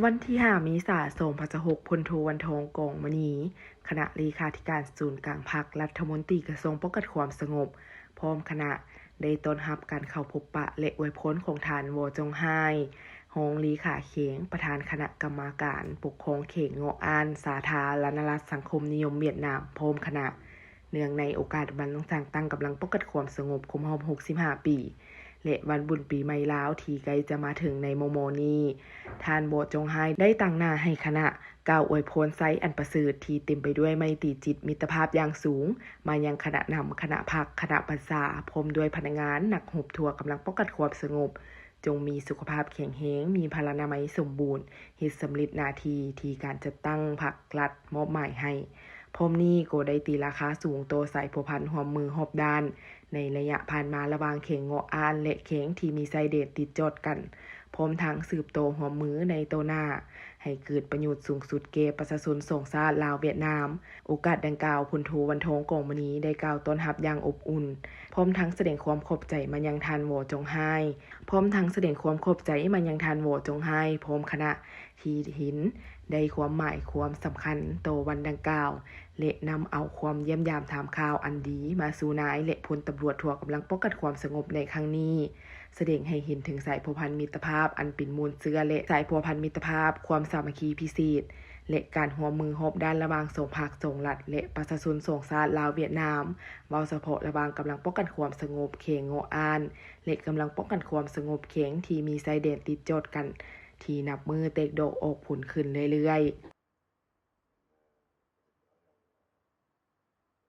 ວັນທີຫ້າ ເມສາ ສອງພັນຊາວຫົກ ພົນໂທ ວັນທອງ ກອງມະນີ ຄະນະເລຂາທິການສູນກາງພັກ ລັດຖະມົນຕີກະຊວງປ້ອງກັນຄວາມສະຫງົບ ພ້ອມຄະນະ ໄດ້ຕ້ອນຮັບການເຂົ້າພົບປະ ແລະ ອວຍພອນຂອງທ່ານ ວໍ ຈອງຮາຍ ຮອງເລຂາແຂວງ, ປະທານຄະນະກຳມະການປົກຄອງແຂວງເງາະອານ ສາທາລະນະລັດສັງຄົມນິຍົມຫວຽດນາມ ພ້ອມຄະນະ. ເນື່ອງໃນໂອກາດວັນສ້າງຕັ້ງກຳລັງປ້ອງກັນຄວາມສະຫງົບຄົບຮອບ ຫົກສິບຫ້າ ປີ ແລະ ວັນບຸນປີໃໝ່ລາວທີ່ໃກ້ຈະມາເຖິງໃນມໍ່ໆນີ້, ທ່ານ ວໍ ຈອງຮາຍ ໄດ້ຕາງໜ້າໃຫ້ຄະນະ ກ່າວອວຍພອນໄຊອັນປະເສີດທີ່ເຕັມໄປດ້ວຍໄມຕີຈິດມິດຕະພາບຢ່າງສູງ ມາຍັງຄະນະນຳ, ຄະນະພັກ, ຄະນະບັນຊາ ພ້ອມດ້ວຍພະນັກງານ, ນັກຮົບທົ່ວກຳລັງປ້ອງກັນຄວາມສະຫງົບ ຈົ່ງມີສຸຂະພາບແຂງແຮງ, ມີພະລານາໄມສົມບູນ, ເຮັດສຳເລັດໜ້າທີ່ທີ່ການຈັດຕັ້ງພັກລັດມອບໝາຍໃຫ້. ພ້ອມນີ້ກໍໄດ້ຕີລາຄາສູງຕໍ່ສາຍພົວພັນຮ່ວມມືຮອບດ້ານ ໃນໄລຍະຜ່ານມາລະຫວ່າງແຂວງເງາະອານ ແລະ ແຂວງທີ່ມີຊາຍແດນຕິດຈອດກັນ, ພ້ອມທັງສືບຕໍ່ຮ່ວມມືໃນຕໍ່ໜ້າ ໃຫ້ເກີດປະໂຫຍດສູງສຸດແກ່ປະຊາຊົນສອງຊາດລາວ-ຫວຽດນາມ. ໂອກາດດັ່ງກ່າວ, ພົນໂທ ວັນທອງ ກອງມະນີ ໄດ້ກ່າວຕ້ອນຮັບຢ່າງອົບອຸ່ນ, ພ້ອມທັງສະແດງຄວາມຂອບໃຈມາຍັງທ່ານ ວໍ ຈອງຮາຍ, ພ້ອມທັງສະແດງຄວາມຂອບໃຈມາຍັງທ່ານ ວໍ ຈອງຮາຍ ພ້ອມຄະນະ ທີ່ເຫັນໄດ້ຄວາມໝາຍຄວາມສຳຄັນຕໍ່ວັນດັ່ງກ່າວ ແລະ ນຳເອົາຄວາມຢ້ຽມຢາມຖາມຂ່າວອັນດີມາສູ່ນາຍ ແລະ ພົນຕຳຫຼວດທົ່ວກຳລັງປ້ອງກັນຄວາມສະຫງົບໃນຄັ້ງນີ້, ສະແດງໃຫ້ເຫັນເຖິງສາຍພົວພັນມິດຕະພາບອັນເປັນມູນເຊື້ອ ແລະ ສາຍພົວພັນມິດຕະພາບຄວາມສາມັກຄີພິເສດ ແລະ ການຮ່ວມມືຮອບດ້ານລະຫວ່າງສອງພັກສອງລັດ ແລະ ປະຊາຊົນສອງຊາດລາວ-ຫວຽດນາມ, ເວົ້າສະເພາະລະຫວ່າງກຳລັງປ້ອງກັນຄວາມສະຫງົບແຂວງເງາະອານ ແລະ ກຳລັງປ້ອງກັນຄວາມສະຫງົບແຂວງທີ່ມີຊາຍແດນຕິດຈອດກັນ ທີ່ນັບມື້ແຕກດອກອອກຜົນຂຶ້ນເລື້ອຍໆ.